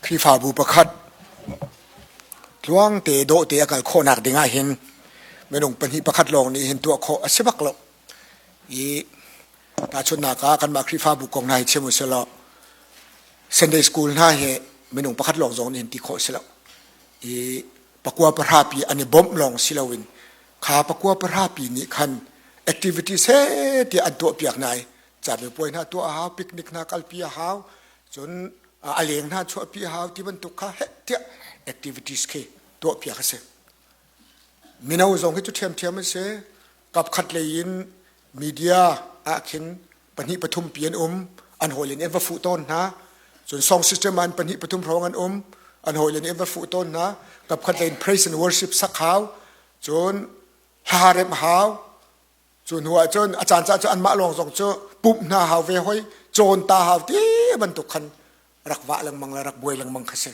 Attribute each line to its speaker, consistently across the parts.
Speaker 1: Khrihfabu pakhat tluang te dawh te a kal khawhnak ding ah hin minung pahnih pakhat lawng nih hin tuah khawh a si bak lo. I tahchunhnak ah kanmah Khrihfabu kong hna hi chim u sih law Sunday school hna hi minung pakhat lawng zong nih hin ti khawh a si lo. I pakua pahra pi an i bawmh lawng si loin kha pakua pahra pi nih khan activities he tiah an tuah piak hna i camipuai hna tuah a hau, picnic hna kalpi a hau, cun a leng hna chuahpi a hau ti bantuk kha heh tiah activities khi tuah piak a si. Mino zong hi cu ṭhiamṭhiam a si. Kapkhat lei in media ah khin pahnih pathum pi an um, an hawile nih an va fuh tawn hna. Cun song system ah an pahnih pathum hrawng an um, an hawile nih an va fuh tawn hna. Kapkhat lei in praise and worship sak hau, cun hla remh hau, Cu hnu ah cun a caan caan cu anmah lawng zong cu pumh hna hau ve hoi, cawn ta hau ti bantuk khan rak vah lengmang le rak buai lengmang kha si.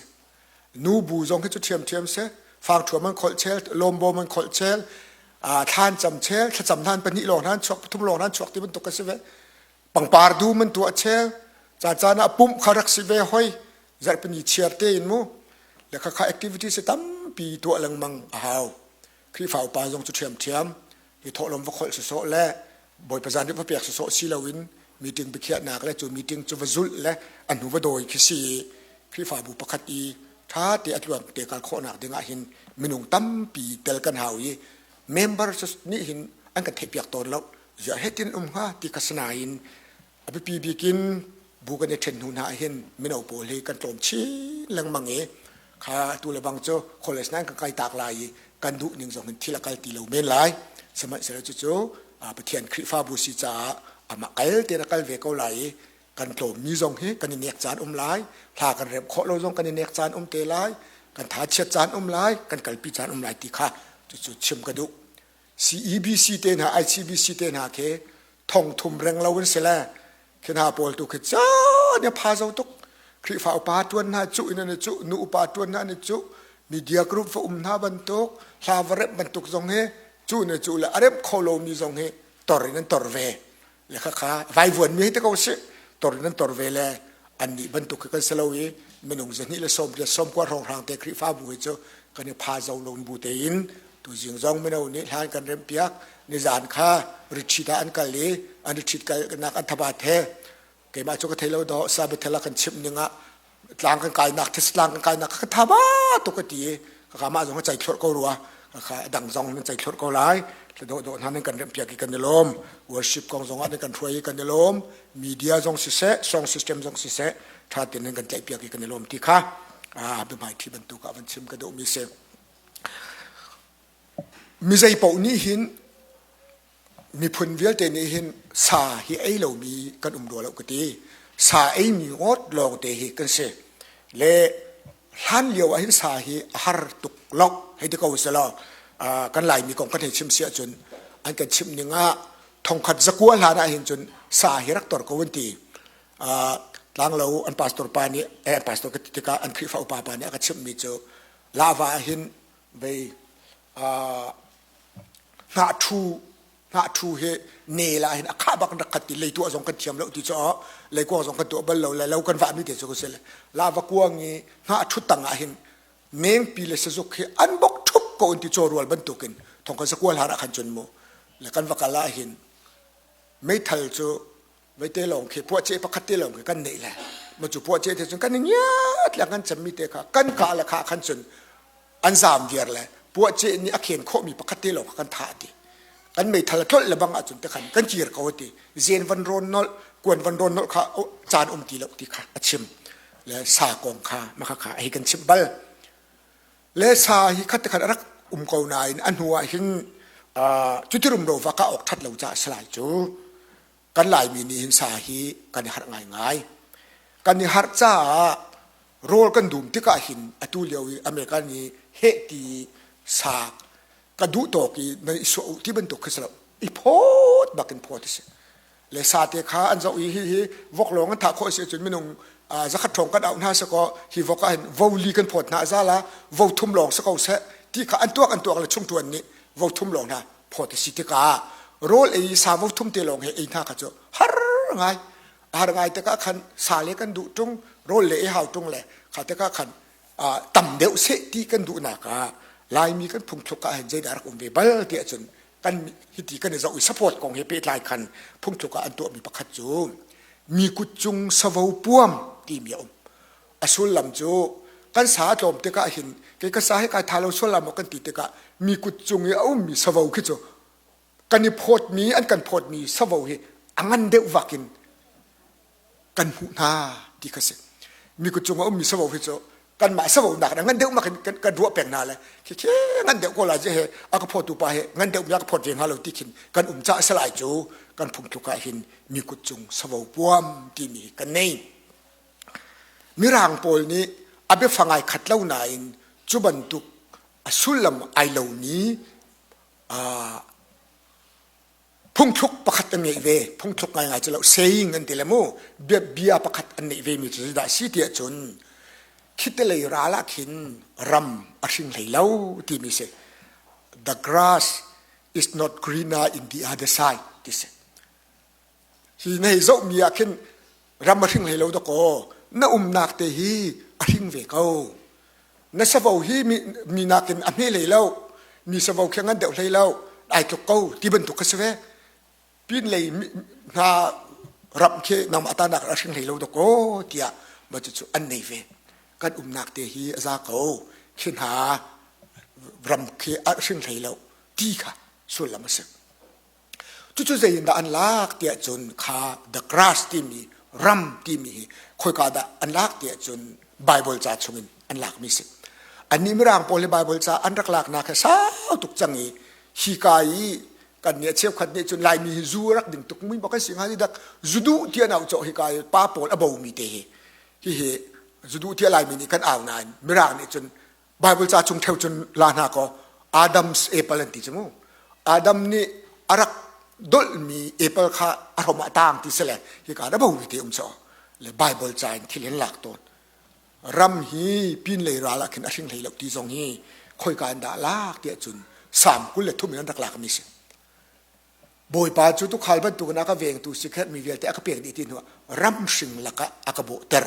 Speaker 1: Nu bu zong hi cu ṭhiamṭhiam si. Fangṭhuam an kholh chel, lawmbawm an kholh chel, thlan cam chel, thlacam hnan pahnih lawng hnan chuak, pathum lawng hnan chuak ti bantuk kha si ve. Pangpar dum an tuah chel, caan caan ah pumh kha rak si ve hoi, zarhpini chiar tein mu. Le khakha activities tampi tuah lengmang a hau. Khrihfa upa zong cu ṭhiamṭhiam hi thawhlawm va kholh sawsawh le Bawipa zan va pek sawsawh si loin meeting biakhiahnak le cu meeting cu va zulh le a hnu va dawi khi si i Khrihfabu pakhat i ṭha te a tluang te kal khawhnak ding ah hin minung tampi tel kan hau i member nih hin an kan theihpiak tawn lo ziah hetin um hnga ti kha sinain A biapi bik in bu kan i ṭhen hnu hna ahhin mino pawl hi kan tlawm chin lengmang i kha atu le bang cu college nan kan kai tak lai i kan duh ning zong in thil a kal ti lo men lai. Sihmanhsehlaw cucu Pathian Khrihfabu si caah amah kal tein a kal ve ko lai i kan tlawmmi zong hi kan i nek caan um lai, hla kan remh khawh lo zong kan i nek caan um te lai, kan tha chiat caan um lai, kan kalpi caan um lai ti kha cucu chim ka duh. CEBC te hna, ICBC te hna khi thong thum reng lo in si le khi hna pawl tu khi caan pha zo tuk Khrihfa upa tuan hna cuh in an i cuh nu upa tuan hna an i cuh media group va um hna bantuk hla va remh bantuk zong hi cu ne cu le a remh kho lomi zong hi tor in an tor ve le khakha vaivuan mi te ko si tor in an tor ve le annih bantuk khi kan si lo i minung zahnih le sawm le sawmkua hrawnghrang te Khrihfabu hi cu kan i pha zo lo bu tein tuzing zong mino nih hlan kan remh piak nizan kha retreat ah an kal i an retreat kalnak an thabat he keimah cu ka thei lo do sabbath kan chimh ning ah tlang kan kainak this tlang kan kainak ka tha ba tuk ka ti i ka mah zong cai thlurh ko rua kha dang zong nan cai thlurh ko lai do do hna nan kan remh piak i kan i lawm worship kong zong ah nan kan hruai i kan i lawm media zong siseh song system zong siseh tha tein nan kan tlaih piak i kan i lawm ti kha biahmai thi bantuk ah van chim ka duh mi si mi zei paoh nih hin miphun vialte nih hin sa hi ei lomi kan um rua lo ka ti sa ei mi ngawt lawng te hi kan si le hlan lio ah hin sa hi a har tuk lo hei ti ko selaw kan laimi kong kan hei chim si ahcun an kan chimh ning ah thongkhat zakua hlan ah hin cun sa hi rak tor ko an ti tlanglo an pastor pa nih eh pastor ka ti tikah an Khrihfa upa pa nih a ka chimhmi cu lava ah hin vei hnahṭhu hnahṭhu hi nel ah hin a khah bak in rak khat ti leituah zong kan thiam lo ti cu leikuang zong kan tuah bal lo le lo kan vahmi te cu ka si le lava kuang i hnahṭhu tang ah hin mengpi le sazuk hi an bok ṭhup ko in ti caw rual bantukin thong kan sakual har ah khan cun mu le kan va kal ah hin meithal cu veite lawng khi puahceh pakhat te lawng khi kan neih le ma cu puahceh te cun kan i ngiat le kan cemmi te kha kan kah le kha khan cun an zaam viar le puahceh nih a khen khawhmi pakhat te lawng kha kan thah ti kan meithal tlolh le bang ahcun te khan kan kir ko ti zen van rawn nolh kuan van rawn nolh kha caan um ti lo ti kha a chim le sa kong kha maka kha hei kan chimh bal le sa hi khat te khat a rak um ko nain a hnu ah hin cutirum ro va ka awk that lo caah salai cu kan Laimi nih hin sa hi kan i harh ngaingai. Kan i harh caah rawl kan dum tikah hin atu lio i America nih heh ti sa ka duh tawk i nan i suah u ti bantuk khi si lo. I phawt bak in phawt a si. Le sa te kha an zoh i hi hi vok lawng an thah khawh si ahcun minung zakhat ṭhawng kan auh hna si kaw hi vok ah hin vo li kan phawt hna a za la vo thum lawng si ko seh ti kha an tuak an tuak le chungṭuan nih vo thum lawng hna phawt a si tikah rawl ei sa vo thum te lawng he ei hna kha cu har ngai. Har ngai tikah khan sa le kan duh ṭung, rawl le ei hau ṭung le kha tikah khan tam deuh seh ti kan duhnak ah Laimi kan phungthluk ah hin zeidah rak um ve bal ti ahcun kan hiti kan i zoh i support kong he pehtlai khan phungthluk ah an tuahmi pakhat cu mi kut cung savo puam timi a um. A sullam cu kan sa a tlawm tikah hin kei ka sa hi kai tha lo sual la maw kan ti tikah mi kut cung i a ummi savo khi cu kan i phawtmi an kan phawtmi savo hi a ngan deuh vak in kan hmuh hna ti kha si. Mi kut cung a ummi savo hi cu kanmah savo nak in ngan deuh mak in kan ruah peng hna le khi khi ngan deuh ko la je he a ka phawtu pa he ngan deuh mi a ka phawt ve hnga lo ti khin kan um ca salai cu kan phungthluk ah hin mi kut cung savo puam timi kan nei. Mirang pawl nih a biafang ai khat lo nain cu bantuk a sullam ai lomi phungthluk pakhat an ngeih ve. Phungthluk ngaingai cu lo saying an ti le mu bia, bia pakhat an neih ve mi cu zeidah a si tiah cun khitelei ral ah khin ram a hring hlei lo timi si. The grass is not greener in the other side ti si. Hi na hei zohmi ah khin ram a hring hlei lo dakaw na umnak te hi a hring ve ko. Na savo hi mi, mi nakin a hme hlei lo, mi savo khi ngan deuh hlei lo, ai tluk ko ti bantuk kha si ve. Pin lei hna ram khi nangmah ta nak a hring hlei lo dakaw tiah mah cucu an nei ve. Kan umnak te hi a za ko. Khi hna ram khi a hring hlei lo ti kha sullam a si. Cucu zei in dah an lak tiah cun kha the grass timi ram timi hi khoika dah an lak tiah cun Bible ca chungin an lakmi si. Annih Mirang pawl hi Bible ca an rak laknak hi sau tuk cang i hika i kan nih a cheukhat nih cun Laimi hi zu rak ding tuk mui bak an si hnga dak zu duh ti an au cawh hika i pa pawl a bomi te hi hihi zu duh ti Laimi nih kan au nain Mirang nih cun Bible ca chung theu cun la hna kaw Adam's apple an ti cu mu. Adam nih a rak dolhmi apple kha a hrom ah tang ti si le hika da bo te um chaw le Bible ca in thil in lak tawn. Ram hi pin lei ral ah khin a hring hlei lo ti zong hi khoika in dah lak tiah cun Salm 23 in an rak lak mi si. Bawipa cu tukhal bantukin a ka vengtu si kher mi vialte a ka pek dih ti hnu ah ram hring lakah a ka bawhter.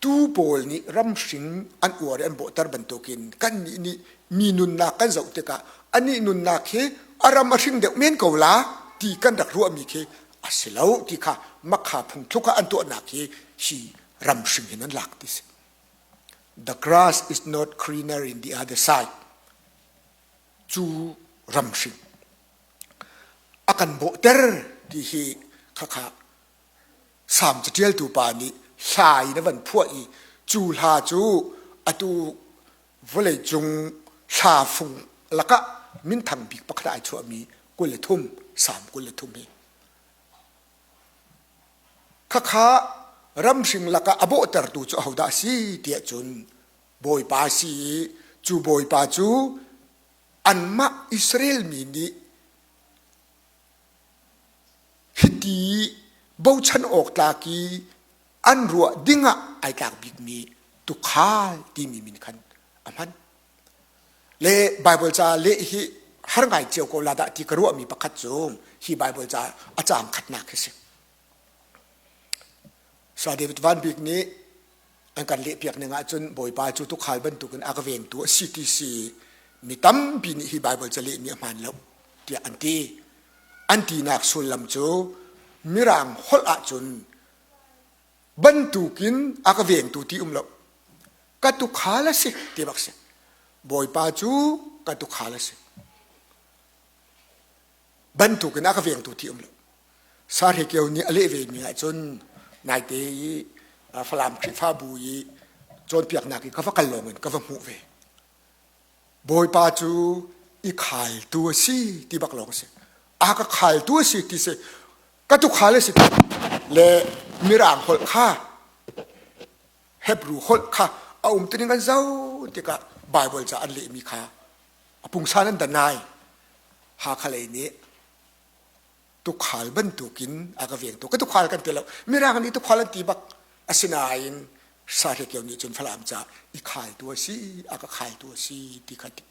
Speaker 1: Tuu pawl nih ramhring an uar i an bawhter bantukin kannih nih mi nunnak kan zoh tikah anih nunnak hi a ram a hring deuh men ko la ti kan rak ruahmi khi a si lo ti kha makha phungthluk ah an tuahnak hi hi ramhring hin an lak ti si. The grass is not greener in the other side. Cu ramhring a kan bawhter ti hi khakha Salm caṭialtu pa nih hla in a van phuah i cu hla cu atu vawleicung hla fung lakah minthang bik pakhat ai chuahmi 23 Salm 23 hi. Khakha ramhring lakah a bawhtertu cu ahodah a si tiah cun Bawipa a si i cu Bawipa cu anmah Israel mi nih Hiti bochan awk tlak i an ruah dingah ai tlak bikmi tukhal timi min khan a hman. Le Bible ca leh hi har ngai cio ko la dah ti ka ruahmi pakhat cu hi Bible ca a caang khatnak hi si. Sa David Van Bik nih an kan lehpiak ning ahcun Bawipa cu tukhal bantukin a ka vengtu a si ti si mi tampi nih hi Bible ca lehmi a hmaan lo tiah an ti. An tinak sullam cu Mirang holh ahcun bantukin a ka vengtu ti um lo. Ka tukhal a si ti bak si. Bawipa cu ka tukhal a si. Bantukin a ka vengtu ti um lo. Sarhekio nih a leh vemi ahcun naite i Falam Khrihfabu i cawnpiaknak i ka va kal lawngin ka va hmuh ve. Bawipa cu i khaltu a si ti bak lawng a si. A ka khaltu a si ti si. Ka tukhal a si le Mirang holh kha Hebrew holh kha a um tuning an zoh tikah Bible ca an lehmi kha a pungsan an danai. Hakha lei nih tukhal bantukin a ka vengtu ka tukhal kan ti lo mirang nih tukhal an ti bak asinain sahlekio nih cun falam ca i khaltu a si a ka khaltu a si ti kha ti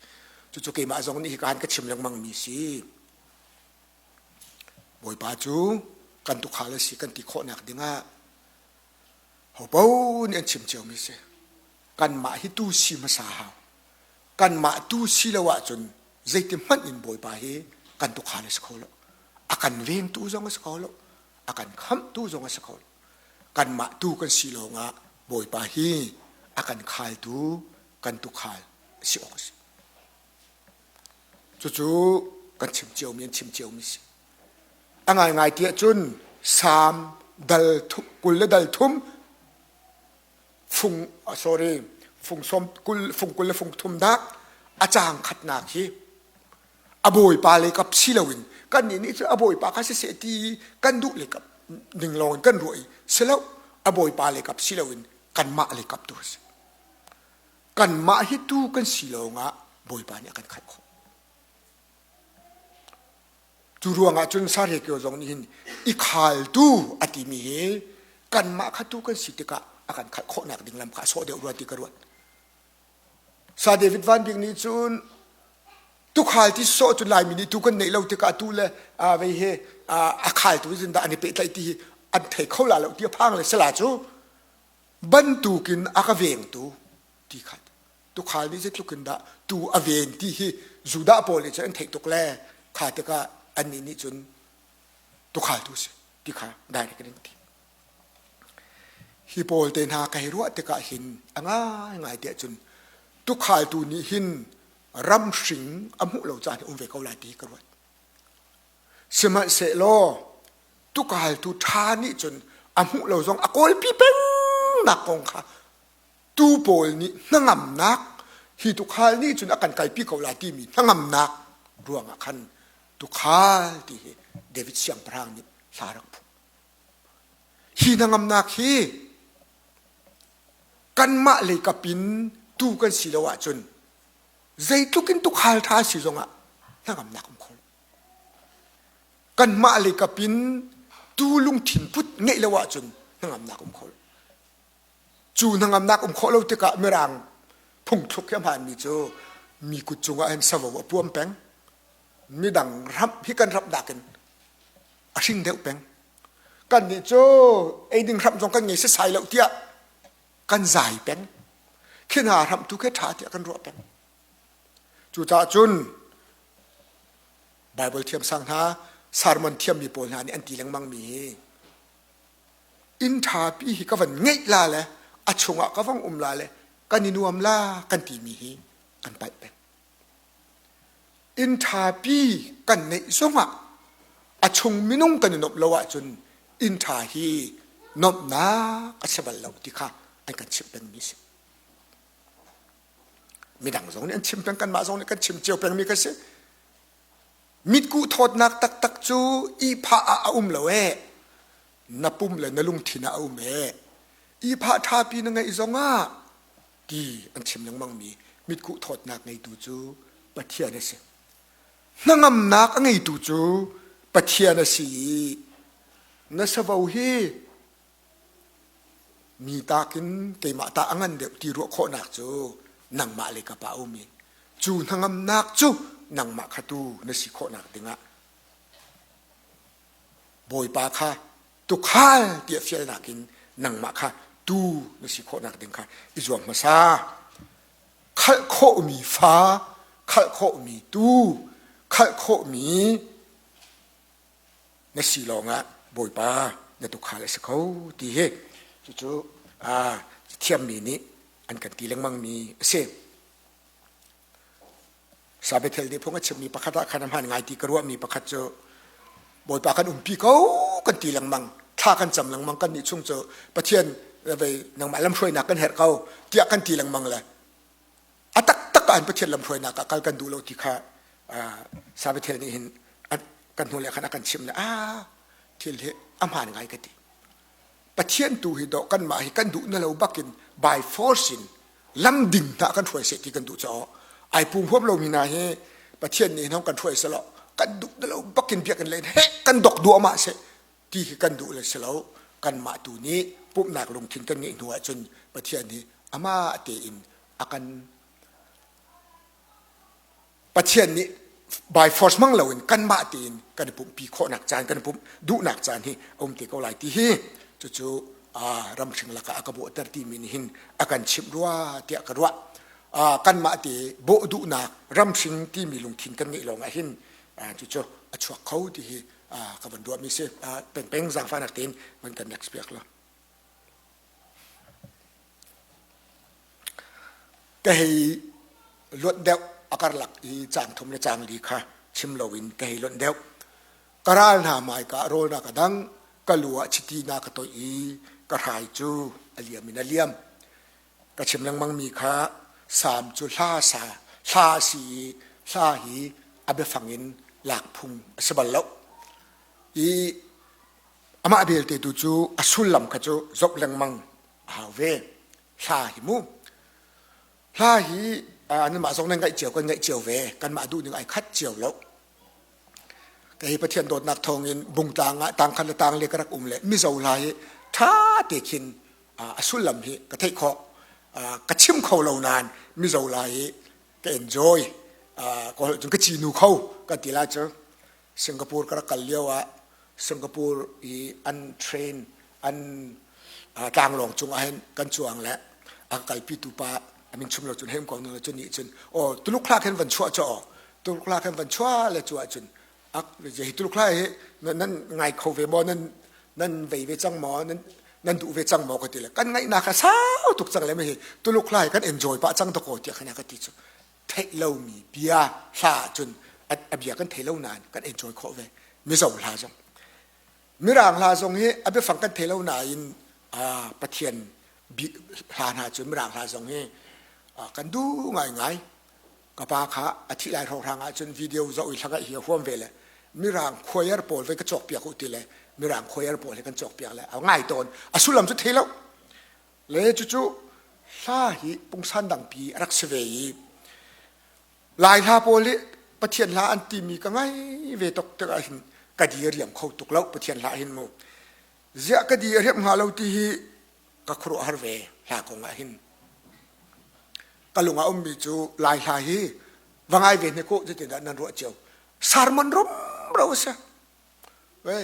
Speaker 1: cucu keimah zong nih hika han ka chim lengmang mi si bawipa cu Kan tukhal a si kan ti khawhnak dingah hopo nih an chim ciomi si. Kanmah hi tu si hmasa hau. Kanmah tu si lo ahcun zeiti hmanh in Bawipa hi kan tukhal a si kho lo. A kan vengtu zong a si kho lo. A kan khamhtu zong a si kho lo. Kanmah tu kan si lawngah Bawipa hi a kan khaltu, kan tukhal a si awk a si. Cucu kan chim ciomi an chim ciomi si. A ngaingai ti ahcun Salm dal 20 le dal thum fung sorry fung sawm kul fung kul le fung thum dah a caang khatnak hi a bawipa lei kap si loin kannih nih cun a bawipa kha siseh ti kan duh lei kap ning lawng in kan ruah i si lo a bawipa lei kap si loin kanmah lei kap tu a si. Kanmah hi tu kan si lawngah bawipa nih a kan khalh khawh. Cu ruangah cun Sarhekio zong nih hin i khaltu a timi hi kanmah kha tu kan si tikah a kan khalh khawhnak ding lam kha a sawh deuh rua ti ka ruat. Sa David Van Bik nih cun tukhal ti sawh cu Laimi nih tu kan neih lo tikah tu le vei he a khaltu zin dah an i pehtlaih ti hi an thei kho la lo ti a phang le sala cu bantukin a ka vengtu ti kha tukhal nih zeitluk in dah tu a ven ti hi Judah pawl nih cun an theih tuk le kha tikah annih nih cun tukhal tu si ti kha direct in an ti. Hi pawl te hna ka hei ruah tikah hin a ngaingai tiah cun tukhaltu nih hin ramhring a hmuh lo caan hi um ve ko lai ti ka ruat. Sihmanhsehlaw tukhaltu ṭha nih cun a hmuh lo zong a kawlpi peng nak kong kha tuu pawl nih hnangamnak hi tukhal nih cun a kan kalpi ko lai timi hnangamnak ruangah khan tukhal ti hi David siangpahrang nih hla rak phuah. Hi hnangamnak hi kanmah lei kap in tu kan si lo ahcun zeitluk in tukhal ṭha si zongah hnangamnak um kho. Kanmah lei kap in tu lungthin put ngeih lo ahcun hnangamnak um kho. Cu hnangamnak um khawh lo tikah Mirang phungthluk hi a hmaanmi cu mi kut cungah hin savo a puam peng. Midang ramh hi kan ramh nakin a hring deuh peng. Kannih cu eiding hramh zong kan ngei setsai lo tiah kan zai peng. Khi hna hramh tu khi ṭha tiah kan ruah peng. Cucaah cun Bible thiamsang hna, sermon thiammi pawl hna nih an ti lengmang mi hi inn ṭhapi hi ka van ngeih la le a chungah ka vang um la le kan i nuam la kan timi hi kan palh peng. Inn ṭhapi kan neih zongah a chung minung kan i nuamh lo ahcun inn ṭha hi nuamhnak a si bal lo ti kha an kan chimh pengmi a si. Midang zong nih an chim peng, kanmah zong nih kan chim cio pengmi kan si. Mitkuh thawtnak taktak cu ihphah ah a um lo ee. Na pum le na lungthin ah a um ee. Ihphah ṭhapi na ngeih zongah ti an chim lengmangmi mitkuh thawtnak ngeitu cu Pathian a si. Hnangamnak a ngeitu cu Pathian a si i na savo hi mi takin keimah ta a ngan deuh ti ruah khawhnak cu nangmah le ka pa um i cu hnangamnak cu nangmah kha tu na si khawhnak dingah Bawipa kha tukhal tiah fialnak in nangmah kha tu na si khawhnak ding kha i zuam hmasa. Khalh khawhmi fa, khalh khawhmi tu, khalh khawhmi na si lawngah Bawipa na tukhal a si kho ti hi cucu thiammi nih an kan ti lengmangmi a si. Sabethel nih phung a chimmi pakhat ah khan a hmaan ngai ti ka ruahmi pakhat cu Bawipa kan umpi ko kan ti lengmang thla kan cam lengmang kan nih chung cu Pathian vei nangmah lamhruainak kan herh ko tiah kan ti lengmang le a taktak ah Pathian lamhruainak ah kal kan duh lo ti kha Sabethel nih hin kan hnu le khan a kan chimh le a thil hi a hmaan ngai ka ti Pathian tu hi dawh kanmah hi kan duh na lo bakin by force in lam ding hna kan hruai seh ti kan duh caah ai pum huam lomi hna hi Pathian nih hna kan hruai selaw kan duh na lo bakin biakinn len he kan dok duahmah seh ti hi kan duh le si lo kanmah tu nih pumhnak lungthin kan ngeih hnu ahcun Pathian hi amah tein a kan Pathian nih. by force hmang loin kanmah tein kan i pumhpi khawhnak caan kan i pumh duhnak caan hi a um te ko lai ti hi cucu ramhring lakah a ka bawhter timi nih hin a kan chimh rua tiah ka ruah. Kanmah te bawh duhnak ramhring timi lungthin kan ngeih lawng ah hin cucu a chuak kho ti hi ka van ruahmi si. Pengpeng zaangfahnak tein van kan next piak la. Ka hei luat deuh a karlak i caang thum le caang li kha chim loin ka hei lonh deuh. Ka ral hna hmaika rawl na ka dang, ka lu ah chiti na ka toih i ka hrai cu a liam in a liam. Ka chim lengmangmi kha Salm cu hla sa hla a si i hla hi a biafang in lak phung a si bal lo. I amah belte tu cu a sullam kha cu zoh lengmang a hau ve. Hla hi mu. Hla hi anmah zong nan ngaih cio kan ngaih cio ve. Kanmah duhning ai khat cio lo. Kei Pathian dawtnak thawngin bungtlang ah tangkhat le tang le ka rak um le Mizo hla hi ṭha te khin a sullam hi ka theih khawh. Ka chim kho lo nain Mizo hla hi ka enjoy. Ka holh cun ka cinu kho kan ti lai cu. Singapore ka rak kal lio ah Singapore i an train an tlanglawng cung ah hin kan cuang le a ka kalpitu pa a min chim lo cun hem ko nu cun nih cun aw Tuluk hla khin van chuah caw Tuluk hla khin van chuah le cu ahcun ak hi Tuluk hla hi nan ngai kho ve maw nan nan vei ve cang maw nan nan duh ve cang maw ka ti le kan ngaihnak kha sau tuk cang le hi Tuluk hla hi kan enjoy pah cang dakaw tiah khan ka ti cu theih lomi bia hla cun a bia kan thei lo nain kan enjoy khawh ve Mizo hla zong Mirang hla zong hi a biafang kan thei lo nain Pathian hla hna cu Mirang hla zong hi kan duh ngaingai. Ka pa kha a thih lai hrawnghrang ahcun video zoh i hla hi a huam ve le Mirang choir pawl voi ka cawkpiak u ti le Mirang choir pawl hi kan cawkpiak le a ngai tawn. A sullam cu thei lo. Le cucu hla hi pungsan dangpi a rak si ve i Lai hla pawl hi Pathian hla an timi ka ngai ve tuk tikah hin ka di a riam kho tuk lo Pathian hla hin mu. Ziah ka di a riam hnga lo ti hi ka khuaruahhar ve hla kong ah hin. Ka lung ah ummi cu Lai hla hi va ngai ve hne ko zeitindah nan ruah cio. Sermon rumro a si. Ve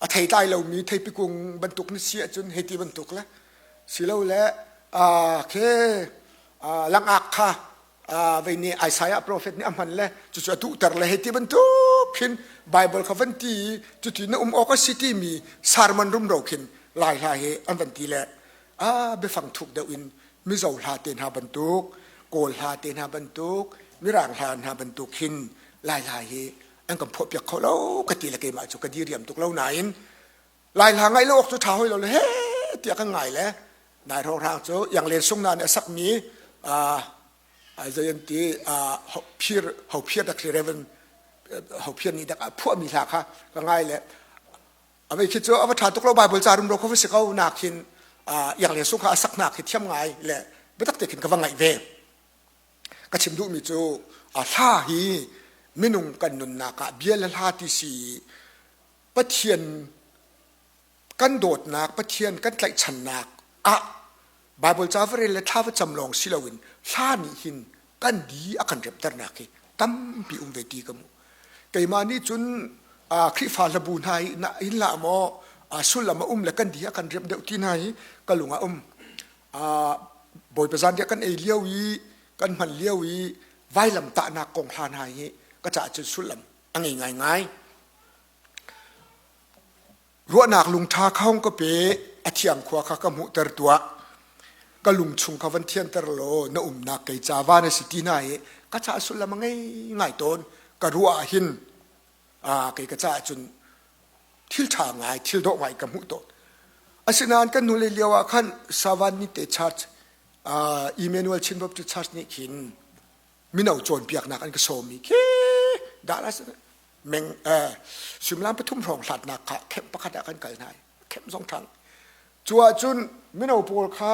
Speaker 1: a theitlai lomi theipi kung bantuk na si ahcun hei ti bantuk le silole khi langak kha vei nih Isaiah prophet nih a hman le cucu a tuhter le hei ti bantuk khin Bible kha van ti i cuti na um awk a si timi sermon rumro khin Lai hla hi an van ti le a biafang thuk deuh in Mizo hla te hna bantuk Kawl hla te hna bantuk Mirang hla hna bantuk khin Lai hla hi an kan phuahpiak kho lo ka ti le keimah cu ka diriam tuk lo nain lai hla ngaih lo awk cu ṭha hoi lo le he tiah kan ngai le nai hrawnghrang cu Ianglen Sung na nih a sakmi zei an ti phir ho phir dak Reverend ho phir nih dak a phuahmi hla kha ka ngai le avei khi cu a va ṭha tuk lo Bible ca rumro kho va si ko nak hin Ianglen Sung kha a sak nak hi thiam ngai le biatak te khin ka va ngaih ve Ka chim duhmi cu hla hi minung kan nunnak ah bia le hla ti si i Pathian kan dawtnak, Pathian kan tlaihchannak ah Baibal ca va rel le thla va cam lawng si loin hla nih hin kan di a kan remternak hi tampi um ve ti ka hmuh. Keimah nih cun Khrihfa hlabu hna hi in lah maw sullam a um le kan di a kan remh deuh ti hna hi ka lung ah um. Bawipa zanriah kan ei lio i kan hman lio i vailam tahnak kong hla hna hi ka caah cun sullam a ngei ngaingai. Ruahnak lungṭha kha hung ka pe, a thiang khua kha ka hmuhter tuah. Ka lung chung kha van thianter law na umnak kei ca van a si ti hna hi ka caah sullam a ngei ngai tawn. Ka ruah ah hin kei ka caah cun thil ṭha ngai, thil dawh ngai ka hmuh tawn. Asinain kan nule lio ah khan Savan Nite Church, uh, Emmanuel Chin Baptist Church nih khin mino cawnpiaknak an ka sawm i khi dah la meng uh, suimilam pathum hrawng hlatnak kha camp pakhat ah kan kal hna i camp zong ṭhang Cu ahcun mino pawl kha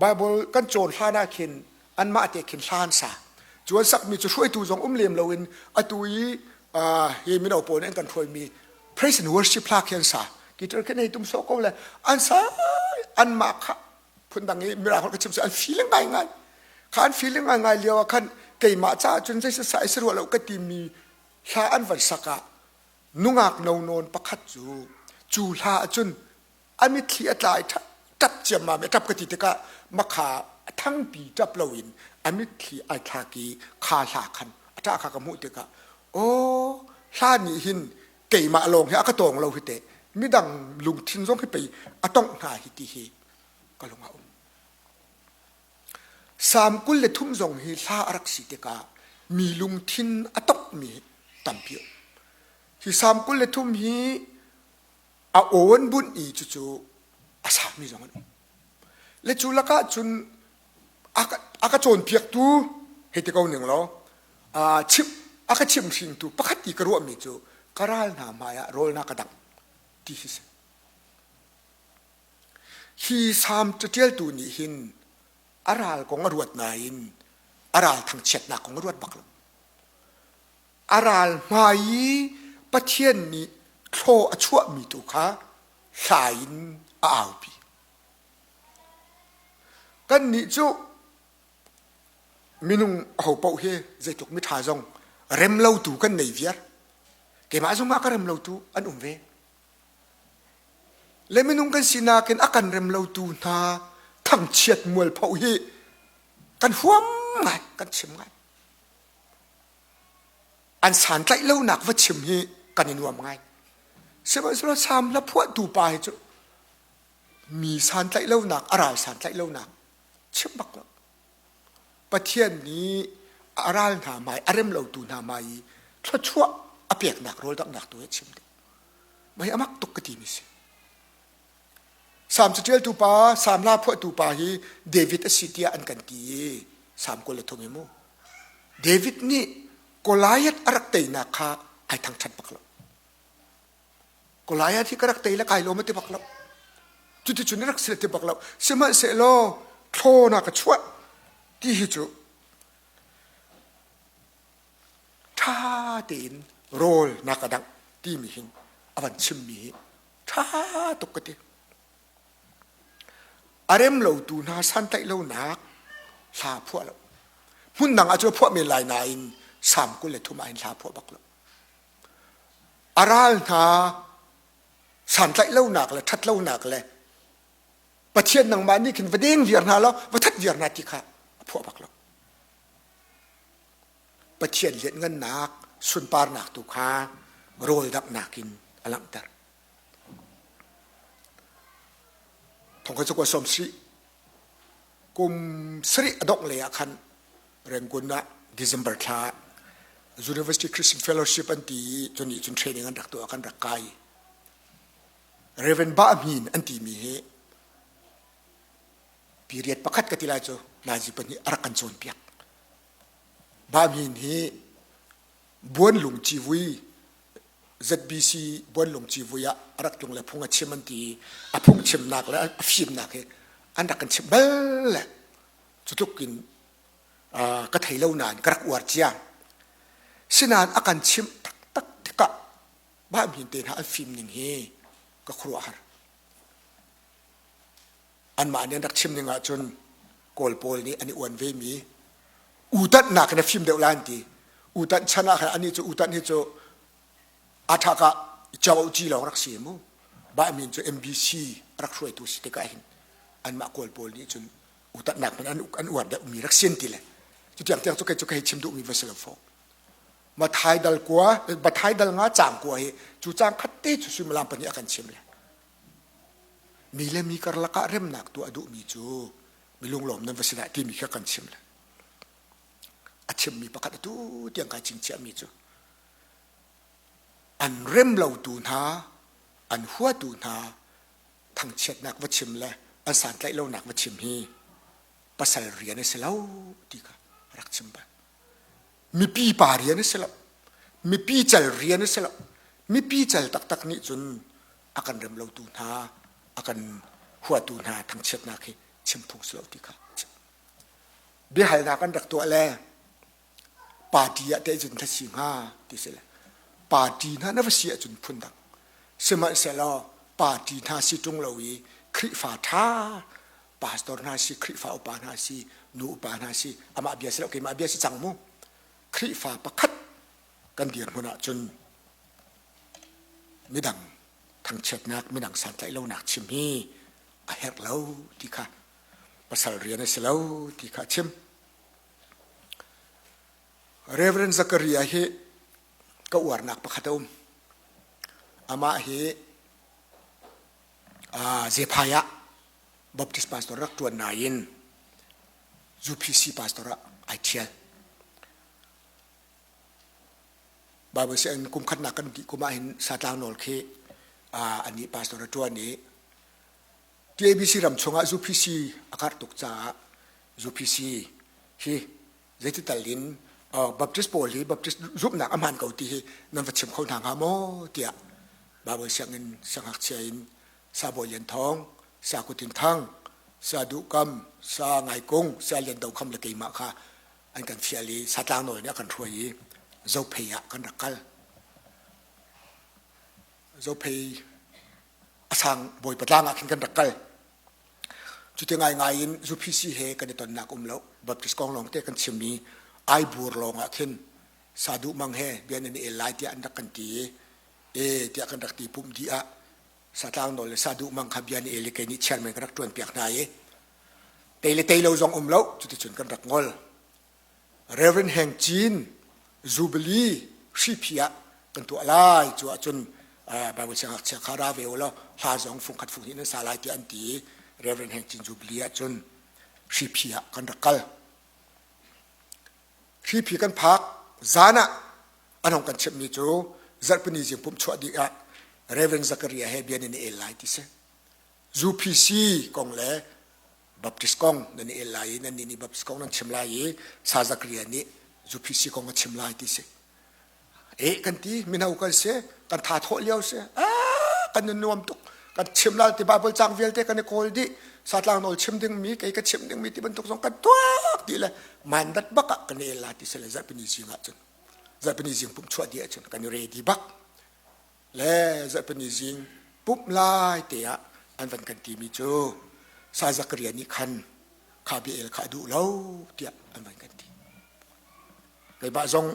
Speaker 1: Baibal kan cawn hlan ah khin anmah te khin hla an sa. Cu an sakmi cu hruaitu zong um lem loin atu i hi mino pawl nih an kan hruaimi praise and worship hla khi an sa. Guitar khi nei tum sawh ko le an sa anmah kha phundang i mirang holh ka chim an feeling ngaingai. Kha an feeling ngaingai lio ah khan Keimah caah cun zei sasai si rua lo ka timi hla an van sak ah nungak no nawn pakhat cu cu hla ahcun a mitthli a tla i ṭap ciammam i ṭap ka ti tikah makha a thangpi ṭap loin a mitthli ai thlak i kha hla khan a ṭah kha ka hmuh tikah aw hla nih hin keimah lawng hi a ka tawng lo hi teh midang lungthin zong hi pei a tongh hna hi ti hi ka lung a um. Salm 23 zong hi hla a rak si tikah mi lungthin a tonghmi tampi um. Hi Salm 23 hi a aw an bunh i cucu a sami zong an um. Le cu lakah cun a ka cawnpiaktu hei ti ko ning law chimh a ka chimhringtu pakhat ti ka ruahmi cu ka ral hna hmaiah rawl na ka dangh ti hi si. Hi salm caṭialtu nih hin a ral kong a ruat nain a ral thangchiatnak kong a ruat bak lo. A ral hmai i Pathian nih thlaw a chuahmi tu kha hla in a aupi. Kannih cu minung ahopaoh hi zeitluk miṭha zong remlotu kan nei viar. Keimah zongah ka remlotu an um ve. Le minung kan sinak in a kan remlotu hna thangchiat mualpho hi kan huam ngai, kan chim ngai. An santlaih lonak va chim hi kan i nuam ngai. Sihmanhsehlaw Salm hla phuahtu pa hi cu mi santlaih lonak, a ral santlaih lonak chim bak lo. Pathian nih a ral hna hmai, a rem lotu hna hmai i thluachuah a peknak rawl danghnak tu hi a chim deuh. Mah hi a mak tuk ka timi si. Salm caṭialtu pa, Salm hla phuahtu pa hi David a si tiah an kan ti i Salm 23 hi mu. David nih Goliath a rak teinak kha ai thangṭhat bak lo. Goliath hi ka rak tei le kai lawm a ti bak lo. Cuticun a rak si ti bak lo. Sihmanhsehlaw thlawn ah ka chuah ti hi cu ṭha tein rawl na ka dangh timi hin a van chimmi hi ṭha tuk ka ti. A rem lotu hna santlaih lonak hla phuah lo. Hmun dang ah cu phuah men lai nain Salm 23 ah hin hla phuah bak lo. A ral hna santlaih lonak le ṭhat lonak le Pathian nangmah nih khin va deng viar hna law va that viar hna ti kha a phuah bak lo. Pathian lianhngannak sunparnak tu kha rawl danghnak in a langhter. Thongkhat cu sawm si kum sarih a dongh lei ah khan Rangoon ah December thla ah University Christian Fellowship an ti i cun nih cun training an rak tuah kan rak kai. Reverend Ba Hmin an timi hi period pakhat ka ti lai cu nazi pahnih a rak kan cawnpiak. Ba Hmin hi Buanlung civui ZBC Buanlung civui ah a rak tlung le phung a chim an ti i a phungchimnak le a fimnak hi an rak kan chimh bal le cu tluk in ka thei lo nain ka rak uar cia. Sinain a kan chimh taktak tikah mah min te hna an fim ning hi ka khuaruahhar. Anmah nih an rak chim ning ahcun Kawl pawl nih an i uan vemi utanhnak in a fim deuh lai an ti. Utanh chan ah khan anih cu utanh hi cu a thak ah Chau Ci lawng rak si mu. Bah min cu MBC rak hruaitu si tikah hin anmah Kawl pawl nih cun utanhnak hmanh an an uar deuhmi rak sin ti le cu tiang tiang cu kei cu ka hei chim duhmi va si lo fo. Mathai dal kua Mathai dal nga cang kua hi cu cang khat te cu suimilam pahnih a kan chim le mi le mi karlak ah remnak tuah duhmi cu mi lunglawm nan va si dah timi kha kan chim le a chimmi pakhat atu tiang kai chingchiahmi cu an rem lotu hna an huatu hna thangchiatnak va chim le an santlaih lonak va chim hi pasal rian a si lo ti kha rak chim bal mipi pa rian a si lo mipi cal rian a si lo mipi cal taktak nih cun a kan rem lotu hna a kan huatu hna thangchiatnak hi chim phung si lo ti kha biahalnak an rak tuah le party ah teh cun thasi hnga ti si le party hna na va si ahcun phun dang sihmanhsehlaw party hna si ṭung lo i Khrihfa ṭha pastor hna si Khrihfa upa hna si nu upa hna si amah bia si lo keimah bia si cang mu. Khrihfa pakhat kan dirhmun ahcun midang thangchiatnak, midang santlaih lonak chim hi a herh lo ti kha pasal rian a si lo ti kha a chim. Reverend Zakaria hi ka uarnak pakhat a um. Amah hi Zephai ah Baptist pastor rak ṭuan nain UPC pastor ah ai ṭhial. Bible sianginn kum khatnak kan dih kum ah hin satlang nawl khi anih pastor a ṭuan i TABC ram chungah UPC a karh tuk caah UPC hi zeiti tal in Baptist pawl hi Baptist zumhnak a hmaan ko ti hi nan va chim kho hna hnga maw tiah Bible sianginn siangngakchia in Sa Bawi Lian Thawng, Sa Kutin Thang, Sa Duh Kam, Sa Ngai Kung, Sa Lian Do Kham le keimah kha an kan fial i satlang nawl nih a kan hruai i Zophei ah kan rak kal. Zophei a sang Bawipa tlang ah khin kan rak kal. Cuti ngaingai in UPC he kan i tonnak um lo. Baptist kong lawng te kan chim i Aibur lawng ah khin Saduh Mang he bia nan i el lai tiah an rak kan ti i e tiah kan rak ti pumh dih ah Satlang Nawl le Saduh Mang kha bia an i el i kei nih chairman ka rak ṭuan piak hna i tei le tei lo zong um lo cuticun kan rak ngol. Reverend Heng Cin Jubilee hriphi ah kan tuah lai cu ahcun Bible siangngakchia kha ra ve u law hla zong fungkhat funghnih nan sa lai tiah an ti i Reverend Heng Cin Jubilee ahcun hriphi ah kan rak kal. Hriphi kan phak zan ah an hong kan chimhmi cu zarhpini zing pumh chuah dih ah Reverend Zakaria he bia nan i el lai ti si. UPC kong le Baptist kong nan i el lai i nannih nih Baptist kong nan chim lai i Sa Zakaria nih UPC kong a chim lai ti si. Eh kan ti mino kan si kan tha thawh lio si ah kan nun nuam tuk kan chim lai ti Bible cang vialte kan i kawl dih satlang nawl chim ding mi kei ka chim ding mi ti bantuk zong kan tuak ti le mandat bak ah kan i el la ti si le zarhpini zing ah cun zarhpini zing pumh chuah dih ahcun kan i ready bak le zarhpini zing pumh lai te ah an van kan timi cu Sa Zakaria nih khan kha bia el kha a duh lo tiah an van kan ti. Keimah zong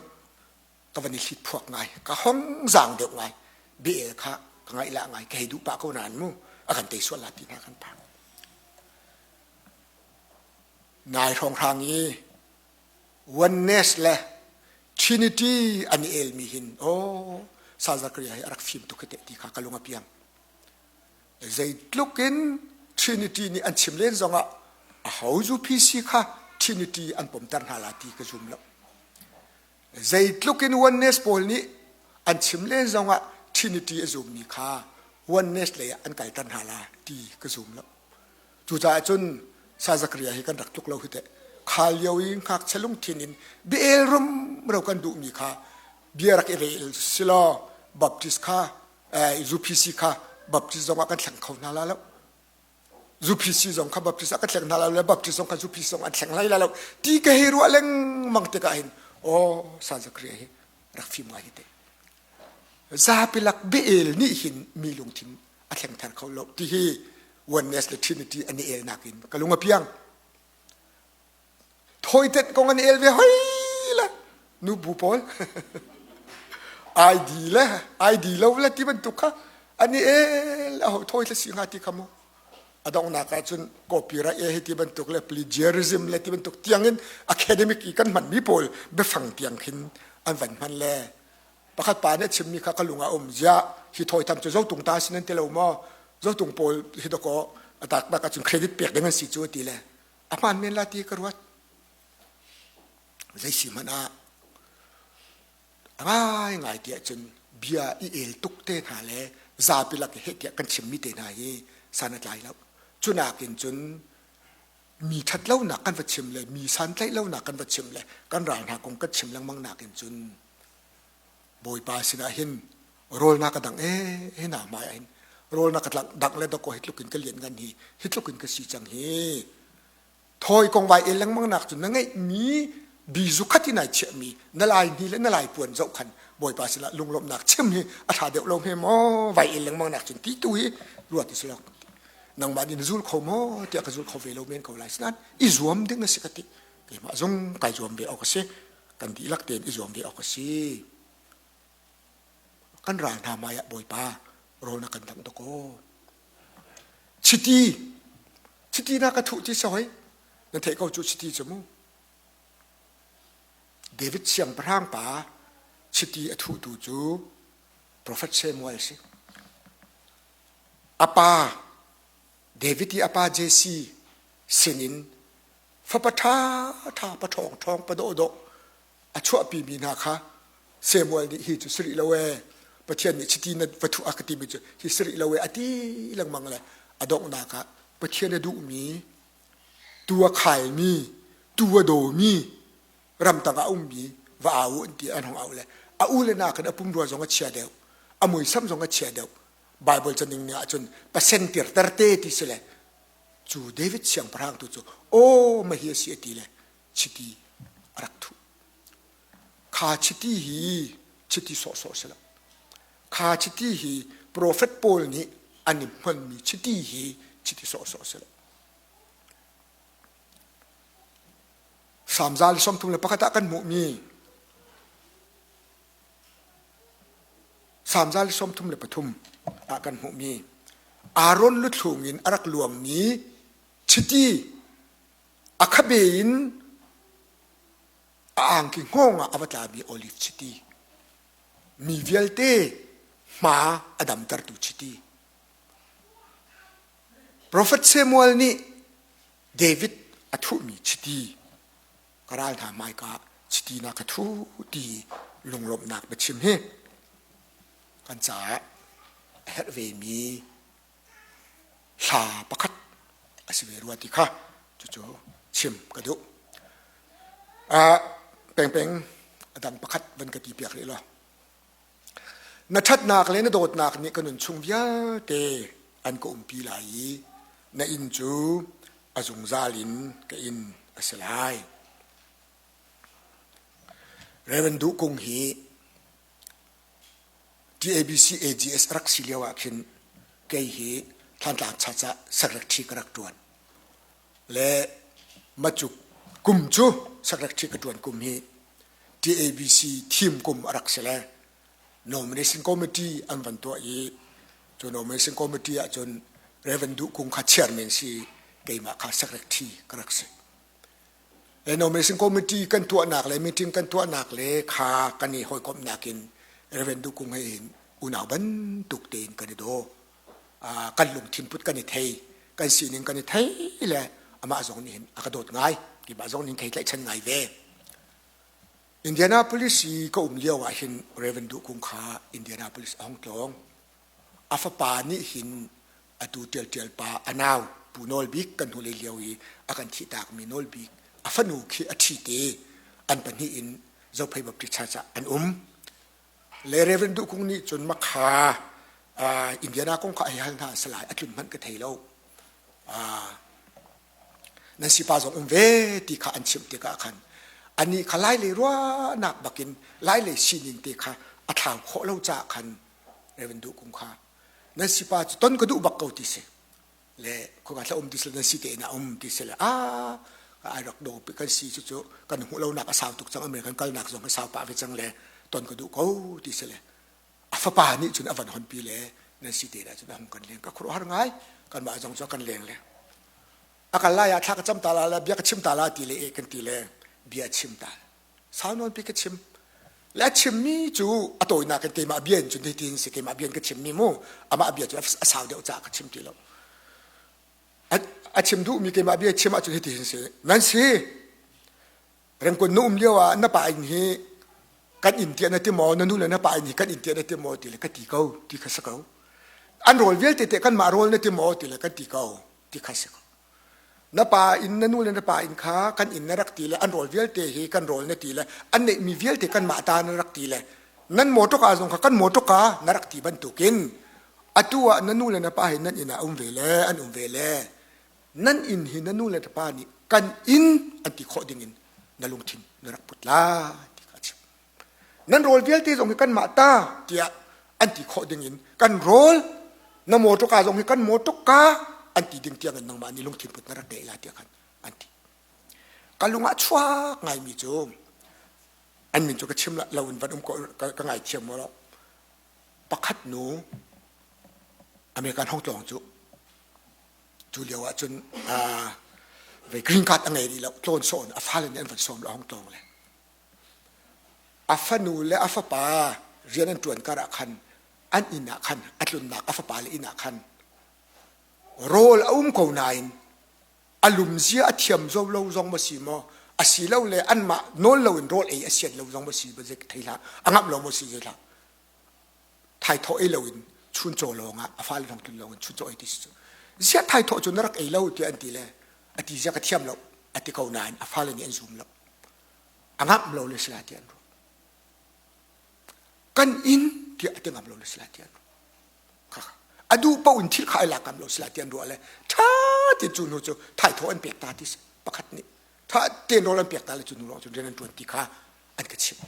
Speaker 1: ka van i hlit phuak ngai ka hong zaang deuh ngai bia el kha ka ngaih lah ngai ka hei duh pah ko nain mu a kan tei sual la ti hna kan phang. Nai hrawnghrang i oneness le Trinity an i elmi hin oh Sa Zakaria hi a rak fim tuk hi teh ti kha ka lung a piang. Zeitluk in Trinity nih an chim len zongah a ho UPC kha Trinity an pomter hna la ti ka zum lo. Zeitluk in oneness pawl nih an chim len zongah Trinity a zummi kha oneness lei ah an kalter hna la ti ka zum lo. Cucaah cun Sa Zakaria hi kan rak tluk lo hi teh. Kha lio i ngakchia lungthin in biael rumro kan duhmi kha bia rak i rel silaw Baptist kha UPC kha Baptist zong ah kan thleng kho hna la lo. UPC zong kha Baptist ah kan thleng hna la lo Baptist zong kha UPC zong an thleng lai la lo ti ka hei ruah lengmang tikah hin aw Sa Zakaria hi rak fim ngai hi teh. Zapi lak biael nih hin mi lungthin a thlengther kho lo ti hi oneness le trinity an i elnak in ka lung a piang thawitet kong an el ve hoi le nu bu pawl ID le ID lo le ti bantuk kha an i el a ho thawi thla si hnga ti kha mu a donghnak ah cun copyright e hi ti bantuk le plagiarism le ti bantuk tiangin academic i kan hmanmi pawl biafang tiang khin an van hman le pakhat pa nih a chimmi kha ka lung ah um ziah hi thawi tham cu zotung ta sin an ti lo maw zotung pawl hi dakaw a taktak ahcun credit pek ding an si cu ti le a hmaan men la ti ka ruat zei si hmanh ah a ngai ngai ti ahcun bia i el tuk te hna le zapi lak i heh tiah kan chimmi te hna hi san a tlai lo cunak in cun mi ṭhat lonak kan va chim le mi santlaih lonak kan va chim le kan ral hna kong kan chim lengmang nak in cun Bawipa sinah hin rawl na ka dang ee hi na hmai ah hin rawl na ka dang le dakaw hi tluk in ka lian ngan hi hi tluk in ka si cang hi thawi kong vai el lengmang nak cu na ngeih mi bizu khat in ai chiah mi na lai ni le na lai puan zoh khan Bawipa sinah lunglawmhnak chim hi a ṭha deuh lo hme maw vai el lengmang nak cun ti tu hi ruat i silok nangmah nih na zul kho maw tiah ka zul kho ve lo men ko lai sinain i zuam ding a si ka ti keimah zong kai zuam ve awk a si. kan dihlak tein i zuam ve awk a si. Kan ral hna hmai ah Bawipa rawl na kan dangh dakaw. Chiti chiti na ka thuh ti si hoi na theih ko cu chiti cu mu. David siangpahrang pa chiti a thuhtu cu Profet Samuel si. A pa David i a pa Jesse sinin fapa ṭha ṭha pa ṭhawng ṭhawng pa dawhdawh a chuahpimi hna kha Samuel nih hi cu si rih lo ee Pathian nih chiti na va thuh a ka timi cu hi si rih lo ee a ti lengmang le a donghnak ah Pathian a duhmi tu a khalmi tu a dawmi ramtang ah a ummi va au an ti an hong au le a u le nakin a pumrua zong a chia deuh a muisam zong a chia deuh Bible caning nih ahcun pasen tirter te ti si le cu David siangpahrang tu cu aw mahi a si a ti le chiti a rak thuh kha chiti hi chiti sawhsawh si lo kha chiti hi profet pawl nih an i hmanmi chiti hi chiti sawhsawh si lo Salm 131 ah kan hmuhmi Salm 133 ah kan hmuhmi Aaron luthlung in a rak luangmi chiti a khabe in a angki hngawng ah a va tlami olive chiti mi vialte hma a damtertu chiti Profet Samuel nih David a thuhmi chiti ka ral hna hmaika chiti na ka thu ti lunglawmhnak biachim hi kan caah a herh vemi hla pakhat a si ve rua ti kha cucu chim ka duh. Uh, pengpeng a dang pakhat van ka ti piak rih law. Na ṭhatnak le na dawtnak nih ka nun chung vialte an ka umpi lai i na inn cu a zungzal in ka inn a si lai. Reverend Duh Kung hi TABC AGS rak si lio ah khin kei hi Thantlang Church ah secretary ka rak ṭuan. Le macuk kum cu secretary ka ṭuan kum hi TABC thim kum a rak si le nomination committee an van tuah i cu nomination committee ahcun Reverend Duh Kung kha chairman si keimah kha secretary ka rak si. Le nomination committee kan tuahnak le meeting kan tuahnak le kha kan i hawikomhnak in Reverend Duh Kung he hin unau bantuk tein kan i daw. Kan lungthin put kan i thei kan sining kan i thei le amah zong nih hin a ka dawt ngai keimah zong nih thei tlaihchan ngai ve. Indianapolis i ka um lio ah hin Reverend Duh Kung kha Indianapolis a hung tlawng. A fapa nih hin atu ṭialṭial pa a nau Pu Nawl Bik kan hnulei lio i a kan thihtakmi Nawl Bik a fanu khi a ṭhi te an pahnih in Zophei Baptist Church ah an um. Le Reverend Duh Kung nih cun makha Indiana kong kha a hei hal hna a si lai a tlun hmanh ka thei lo. Nan sipa zong um ve ti kha an chimh tikah khan anih kha lailei ruahnak bakin lailei sining te kha a thlau khawh lo caah khan Reverend Duh Kung kha nan sipa cu ton ka duh bak ko ti si le khoka thla um ti si nan si te in a um ti si le a ai rak do kan si cu cu kan hmuh lonak a sau tuk cang American kalnak zong a sau pah ve cang le ton ka duh ko ti si le a fapa nih cun a van honpi le nan si te cun a hung kan leng ka khuaruahhar ngai kanmah zong cu a kan leng le a kal lai ah thla ka cam ta la bia ka chim ta la ti le e kan ti le bia chim ta sau nawn pi ka chim le a chimmi cu a tawinak in keimah bia in cun hitin si keimah bia in ka chimmi mu amah bia cu a sau deuh caah ka chim ti lo a chim duhmi keimah bia chim ahcun hitin si nan si Rengkun na um lio ah na pa inn hi kan inn tiah na ti maw na nu le na pa inn hi kan inn tiah na ti maw ti le ka ti ko ti kha si ko an rawl vialte te kanmah rawl na ti maw ti le kan ti ko ti kha si ko na pa inn na nu le na pa inn kha kan inn na rak ti le an rawl vialte hi kan rawl na ti le an neihmi vialte kanmah ta na rak ti le nan motor zong kha kan motor ka na rak ti bantukin atu ah na nu le na pa hi nan inn ah um ve le an um ve le nan inn hi na nu le na pa nih kan inn an ti khawh dingin na lungthin na rak put la ti kha a chim nan rawl vialte zong hi kanmah ta tiah an ti khawh dingin kan rawl na mawṭawka zong hi kan mawṭawka an ti ding tiangin nangmah nih lungthin put na rak ngeih la tiah khan an ti ka lung ah chuak ngaimi cu. An min cu ka chim lo in van um ko ka ngaithiam mu lo. Pakhat nu American hong tlawng cu cu lio ah cun vei green card a ngei rih lo tlawn sawh in a fale nih an van sawm lo hong tlawng le a fanu le a fapa rian an ṭuan kar ah khan an inn ah khan a tlunnak a fapa le inn ah khan rawl a um ko nain a lumzia a thiam zo lo zong ma si maw a si lo le anmah nawl lo in rawl ei a sian lo zong ma si ba zik thei hlah a ngamh lo maw si zei hlah thaithawh ei lo in chuncaw lawng ah a fale hong tlun lo in chuncaw ei ti si cu ziah thaithawh cu na rak ei lo tiah an ti le a ti zia ka thiam lo a ti ko nain a fale nih an zum lo a ngamh lo le si lai ti an ruah kan inn tiah a ti ngam lo le si lai ti an ruah a duh paoh in thil kha ai lak ngam lo si lai ti an ruah le ṭha ti cu hnu cu thaithawh an pek ta ti si pakhat nih ṭha tein rawl an pek ta le cu hnu lawng cun rian an ṭuan ti kha an ka chimh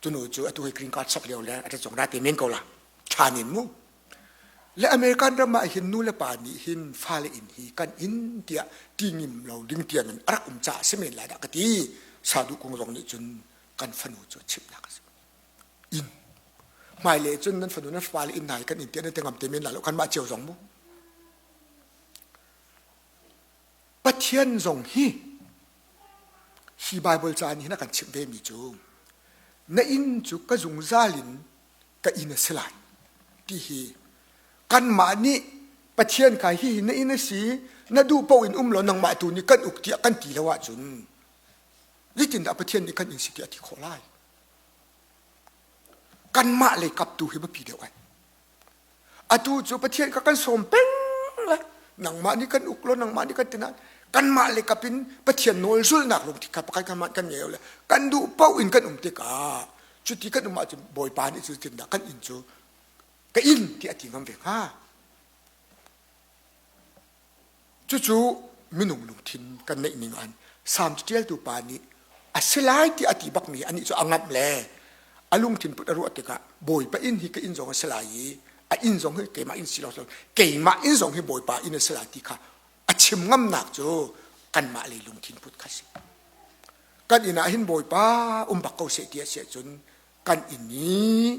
Speaker 1: Tunu cu atu hi green card sok lio le a zong ra te men ko la. Ṭhan in mu. Le American ram ah hin nu le pa nih hin fale inn hi kan inn tiah ti ngim lo ding tiang in a rak um caah si men lai dah ka ti. Sadu kung zong nih cun kan fanu cu chimhnak a si. Inn. Hmailei cun nan fanu nan fale inn hna hi kan inn tiah nan ti ngam te men lai lo kanmah cio zong mu. Pathian zong hi hi Baibal ca nih hin a kan chimh vemi cu na inn cu ka zungzal in ka inn a si lai ti hi kanmah nih Pathian kha hihi na inn a si na duh paoh in um law nangmah tu nih kan uk tiah kan ti lo ahcun zeitindah Pathian nih kan inn si tiah a ti khawh lai kanmah lei kap tu hi biapi deuh ai Atu cu Pathian kha kan sawm peng le nangmah nih kan uk law nangmah nih kan ti nain kanmah le kap in Pathian nawl zulhnak lungthin kha pakhat kanmah kan ngei lo le kan duh paoh in kan um tikah cuti kan um ahcun Bawipa nih cu tindah kan inn cu ka inn ti a ti ngam ve hnga. Cucu minung lungthin kan neih ning an Salm ṭialtu pa nih a si lai ti a ti bakmi anih cu a ngamh le a lungthin put a ruah tikah Bawipa inn hi ka inn zong a si lai i a inn zong hi keimah inn si lo keimah inn zong hi Bawipa inn a si lai ti kha a chim ngamnak cu kanmah lei lungthin put kha si. Kan inn ah hin Bawipa um bak ko seh ti a si ahcun kan inn i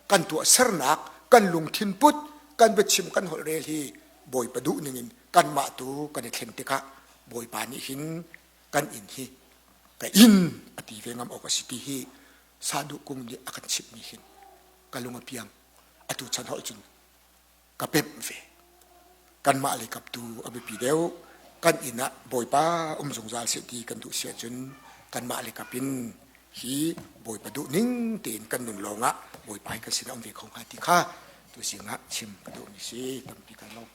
Speaker 1: kan tuahsernak kan lungthin put kan biachim kan holh rel hi Bawipa duh ningin kanmah tu kan i thlen tikah Bawipa nih hin kan inn hi ka inn a ti ve ngam awk a si ti hi Saduh kung nih a kan chimhmi hin ka lung a piang atu chan holh cun ka pemh ve. Kanmah lei kap tu a biapi deuh. Kan inn ah Bawipa um zungzal seh ti kan duh si ahcun kanmah lei kap in hi Bawipa duh ning tein kan nun lawngah Bawipa hi kan sinah um ve kho hnga ti kha tu zing ah chim ka duhmi si tampi kai lawm.